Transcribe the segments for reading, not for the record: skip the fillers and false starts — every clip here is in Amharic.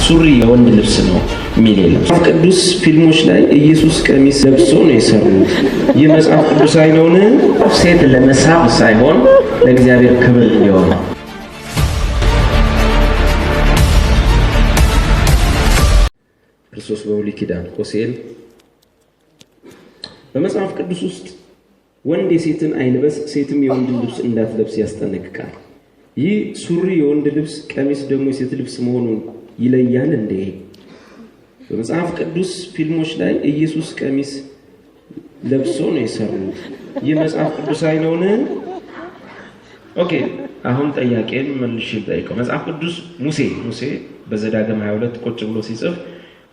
ሱሪ የወንድ ልብስ ነው የሚል የለም። መጽሐፍ ቅዱስ ፊልሞች ላይ ኢየሱስ ቀሚስ ለብሶ ነው የሰሩት። ይህ መጽሐፍ ቅዱሳዊ ነውን? ሴት ለመሳብ ሳይሆን ለእግዚአብሔር ክብር እንዲሆን ነው። ክርስቶስ በብሉይ ኪዳን ኮሴል በመጽሐፍ ቅዱስ ውስጥ ወንድ የሴትን አይልበስ፣ ሴትም የወንድን ልብስ እንዳትለብስ ያስጠነቅቃል። ይህ ሱሪ የወንድ ልብስ፣ ቀሚስ ደግሞ የሴት ልብስ መሆኑን ይለያል እንዴ? በመጽሐፍ ቅዱስ ፊልሞች ላይ ኢየሱስ ቀሚስ ለብሶ ነው የሰሩት። ይህ መጽሐፍ ቅዱሳዊ ነውን? Okay፣ አሁን ጥያቄን መልሼ ልጠይቀው። መጽሐፍ ቅዱስ ሙሴ በዘዳግም 22 ቁጭ ብሎ ሲጽፍ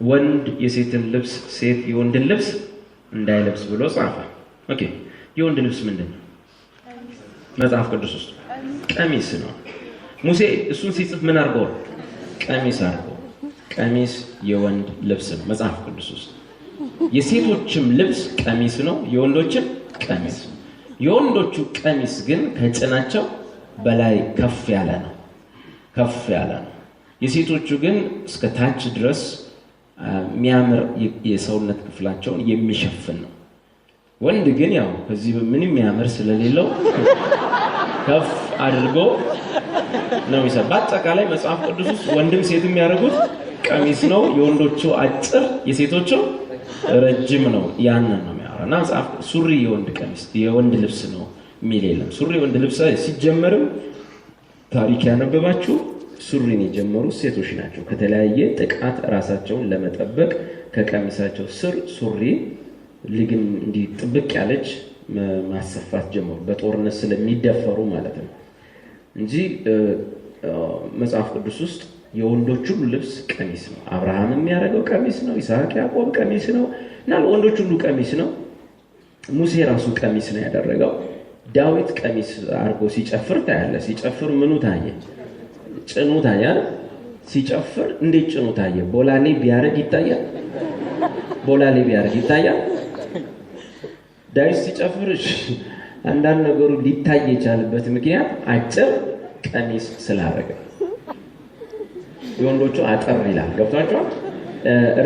ወንድ የሴትን ልብስ ሴት የወንድን ልብስ እንዳይለብስ ብሎ ጻፈ። Okay፣ የወንድ ልብስ ምንድን ነው? መጽሐፍ ቅዱስ ውስጥ ቀሚስ ነው። ሙሴ እሱን ሲጽፍ ምን አድርጎ? ቀሚስ አድርጎ። ቀሚስ የወንድ ልብስ ነው መጽሐፍ ቅዱስ ውስጥ። የሴቶችም ልብስ ቀሚስ ነው፣ የወንዶችም ቀሚስ ነው። የወንዶቹ ቀሚስ ግን ከጭናቸው በላይ ከፍ ያለ ነው፣ ከፍ ያለ ነው። የሴቶቹ ግን እስከ ታች ድረስ የሚያምር የሰውነት ክፍላቸውን የሚሸፍን ነው። ወንድ ግን ያው ከዚህ ምንም የሚያምር ስለሌለው ከፍ አድርጎ ነው የሚሰራ። በአጠቃላይ መጽሐፍ ቅዱስ ውስጥ ወንድም ሴትም የሚያደርጉት ቀሚስ ነው። የወንዶቹ አጭር፣ የሴቶቹ ረጅም ነው። ያንን ነው የሚያወራ እና መጽሐፍ ሱሪ የወንድ ቀሚስ የወንድ ልብስ ነው የሚል የለም። ሱሪ የወንድ ልብስ ሲጀመርም ታሪክ ያነበባችሁ ሱሪን የጀመሩ ሴቶች ናቸው። ከተለያየ ጥቃት ራሳቸውን ለመጠበቅ ከቀሚሳቸው ስር ሱሪ ልግም እንዲህ ጥብቅ ያለች ማሰፋት ጀመሩ። በጦርነት ስለሚደፈሩ ማለት ነው እንጂ መጽሐፍ ቅዱስ ውስጥ የወንዶች ሁሉ ልብስ ቀሚስ ነው። አብርሃም የሚያደርገው ቀሚስ ነው። ይስሐቅ፣ ያዕቆብ ቀሚስ ነው እና ወንዶች ሁሉ ቀሚስ ነው። ሙሴ ራሱ ቀሚስ ነው ያደረገው። ዳዊት ቀሚስ አድርጎ ሲጨፍር ታያለ። ሲጨፍር ምኑ ታየ? ጭኑ ታየ። ሲጨፍር እንዴት ጭኑ ታየ? ቦላሌ ቢያደርግ ይታያል? ቦላሌ ቢያደርግ ይታያል? ዳዊት ሲጨፍር አንዳንድ ነገሩ ሊታይ የቻለበት ምክንያት አጭር ቀሚስ ስላደረገ። የወንዶቹ አጠር ይላል። ገብቷቸዋል።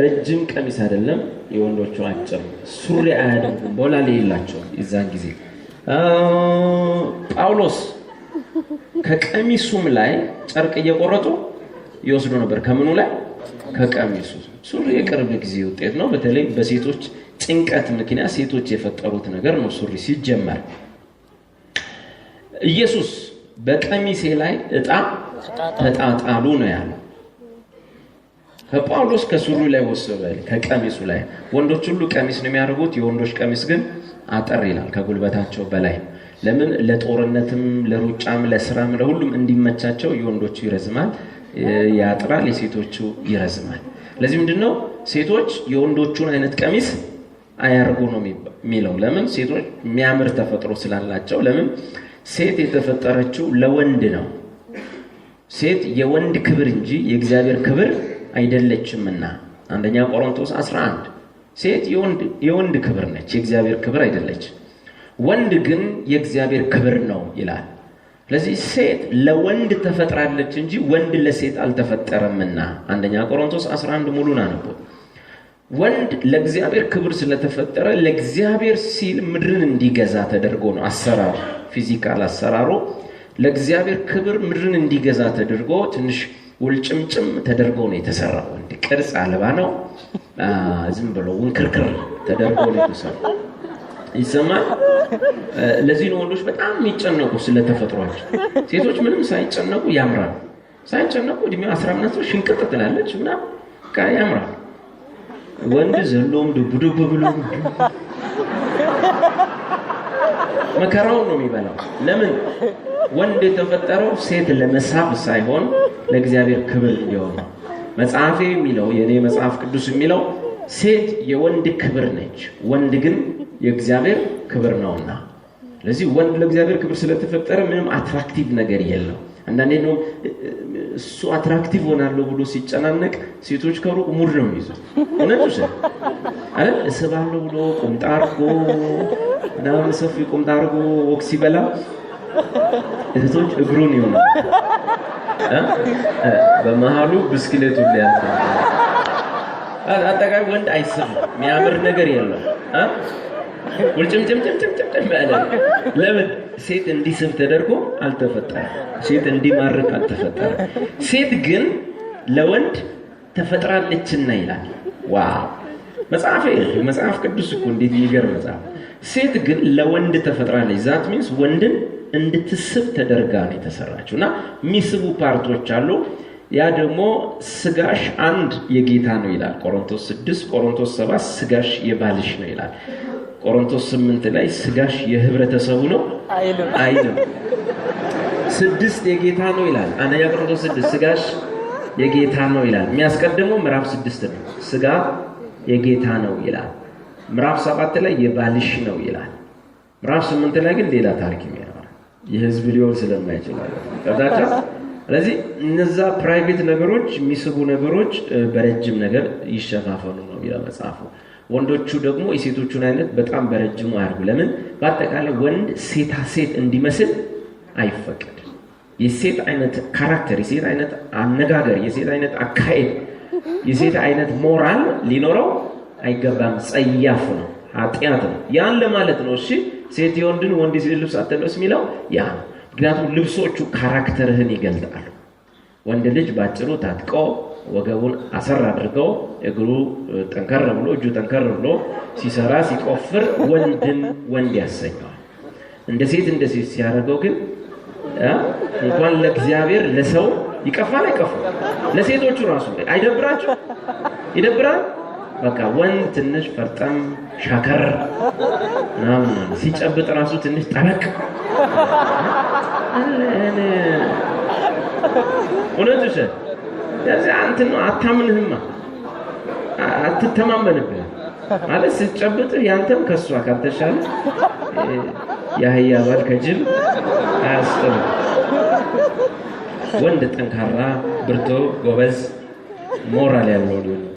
ረጅም ቀሚስ አይደለም፣ የወንዶቹ አጭር። ሱሪ አያደርጉም፣ ቦላሌ የላቸውም የዛን ጊዜ። ጳውሎስ ከቀሚሱም ላይ ጨርቅ እየቆረጡ ይወስዱ ነበር። ከምኑ ላይ? ከቀሚሱ። ሱሪ የቅርብ ጊዜ ውጤት ነው። በተለይ በሴቶች ጭንቀት ምክንያት ሴቶች የፈጠሩት ነገር ነው ሱሪ ሲጀመር። ኢየሱስ በቀሚሴ ላይ ዕጣ ተጣጣሉ ነው ያለው። ከጳውሎስ ከሱሪ ላይ ወሰዱ፣ ከቀሚሱ ላይ። ወንዶች ሁሉ ቀሚስ ነው የሚያደርጉት። የወንዶች ቀሚስ ግን አጠር ይላል ከጉልበታቸው በላይ። ለምን? ለጦርነትም፣ ለሩጫም፣ ለስራም ለሁሉም እንዲመቻቸው የወንዶቹ ይረዝማል፣ ያጥራል፣ የሴቶቹ ይረዝማል። ለዚህ ምንድነው ሴቶች የወንዶቹን አይነት ቀሚስ አያርጉ ነው የሚለው። ለምን? ሴቶች የሚያምር ተፈጥሮ ስላላቸው። ለምን? ሴት የተፈጠረችው ለወንድ ነው። ሴት የወንድ ክብር እንጂ የእግዚአብሔር ክብር አይደለችምና አንደኛ ቆሮንቶስ 11 ሴት የወንድ ክብር ነች፣ የእግዚአብሔር ክብር አይደለች። ወንድ ግን የእግዚአብሔር ክብር ነው ይላል። ስለዚህ ሴት ለወንድ ተፈጥራለች እንጂ ወንድ ለሴት አልተፈጠረምና አንደኛ ቆሮንቶስ 11 ሙሉን አንብቡ። ወንድ ለእግዚአብሔር ክብር ስለተፈጠረ ለእግዚአብሔር ሲል ምድርን እንዲገዛ ተደርጎ ነው አሰራሩ፣ physical አሰራሩ ለእግዚአብሔር ክብር ምድርን እንዲገዛ ተደርጎ ትንሽ ውልጭምጭም ተደርጎ ነው የተሰራው። ወንድ ቅርጽ አልባ ነው፣ ዝም ብሎ ውንክርክር ተደርጎ ነው የተሰራው። ይሰማል። ለዚህ ነው ወንዶች በጣም የሚጨነቁ ስለተፈጥሯቸው። ሴቶች ምንም ሳይጨነቁ ያምራሉ። ሳይጨነቁ እድሜው 15 ሽንቅጥ ትላለች ምናምን በቃ ያምራል። ወንድ ዘሎም ዱብ ዱብ ብሎ መከራውን ነው የሚበላው። ለምን? ወንድ የተፈጠረው ሴት ለመሳብ ሳይሆን ለእግዚአብሔር ክብር እንዲሆን ነው። መጽሐፌ የሚለው የኔ መጽሐፍ ቅዱስ የሚለው ሴት የወንድ ክብር ነች፣ ወንድ ግን የእግዚአብሔር ክብር ነውና። ስለዚህ ወንድ ለእግዚአብሔር ክብር ስለተፈጠረ ምንም attractive ነገር የለው። አንዳንዴ ነው እሱ attractive ሆናለሁ ብሎ ሲጨናነቅ ሴቶች ከሩቅ mood ነው የሚይዙት። እውነት ውሸት አይደል? እስባለሁ ብሎ ቁምጣ አድርጎ ምናምን ሰፊ ቁምጣ አድርጎ walk ሲበላ እህቶች እግሩን ይሆናል። በመሀሉ ብስክሌቱ ሊያልፍ። አጠቃላይ ወንድ አይስብም፣ የሚያምር ነገር የለውም። ውልጭምጭምጭምጭምጭም ያለ። ለምን? ሴት እንዲስብ ተደርጎ አልተፈጠረም። ሴት እንዲማርክ አልተፈጠረም። ሴት ግን ለወንድ ተፈጥራለችና ይላል። Wow፣ መጽሐፍ ቅዱስ እኮ እንዴት የሚገርም መጽሐፍ! ሴት ግን ለወንድ ተፈጥራለች። That means ወንድን እንድትስብ ተደርጋ ነው የተሰራችው። እና የሚስቡ part ኦች አሉ። ያ ደግሞ ስጋሽ አንድ የጌታ ነው ይላል ቆሮንቶስ 6። ቆሮንቶስ 7 ስጋሽ የባልሽ ነው ይላል። ቆሮንቶስ 8 ላይ ስጋሽ የህብረተሰቡ ነው አይልም። አይልም። 6 የጌታ ነው ይላል። አንደኛ ቆሮንቶስ 6 ስጋሽ የጌታ ነው ይላል። የሚያስቀድመው ምዕራፍ 6 ነው። ስጋ የጌታ ነው ይላል። ምዕራፍ 7 ላይ የባልሽ ነው ይላል። ምዕራፍ 8 ላይ ግን ሌላ ታሪክ የሚያወራ የህዝብ ሊሆን ስለማይችል ማለት ነው። ገብታችኋል? ስለዚህ እነዛ private ነገሮች፣ የሚስቡ ነገሮች በረጅም ነገር ይሸፋፈኑ ነው የሚለው መጽሐፉ። ወንዶቹ ደግሞ የሴቶቹን አይነት በጣም በረጅሙ አያርጉ። ለምን? በአጠቃላይ ወንድ ሴታ ሴት እንዲመስል አይፈቀድም። የሴት አይነት character፣ የሴት አይነት አነጋገር፣ የሴት አይነት አካሄድ፣ የሴት አይነት ሞራል ሊኖረው አይገባም። ጸያፍ ነው፣ ኃጢአት ነው። ያን ለማለት ነው። እሺ፣ ሴት የወንድን፣ ወንድ የሴት ልብስ አትልበስ የሚለው ያ ነው። ምክንያቱም ልብሶቹ character ህን ይገልጣሉ። ወንድ ልጅ ባጭሩ ታጥቆ፣ ወገቡን አሰር አድርገው፣ እግሩ ጠንከር ብሎ፣ እጁ ጠንከር ብሎ ሲሰራ ሲቆፍር ወንድን ወንድ ያሰኘዋል። እንደ ሴት እንደ ሴት ሲያደርገው ግን እንኳን ለእግዚአብሔር ለሰው ይቀፋል። አይቀፋም? ለሴቶቹ ራሱ አይደብራቸው? ይደብራል። በቃ ወንድ ትንሽ ፈርጠም ሻከር ምናምን ሲጨብጥ ራሱ ትንሽ ጠበቅ። እውነት ውሸት? ስለዚህ አንተ ነው አታምንህማ፣ አትተማመንብህ ማለት ስትጨብጥህ ያንተም ከሷ ካልተሻለ የአህያ ባል ከጅብ አያስጥልም። ወንድ ጠንካራ፣ ብርቱ፣ ጎበዝ፣ ሞራል ያለው ሊሆን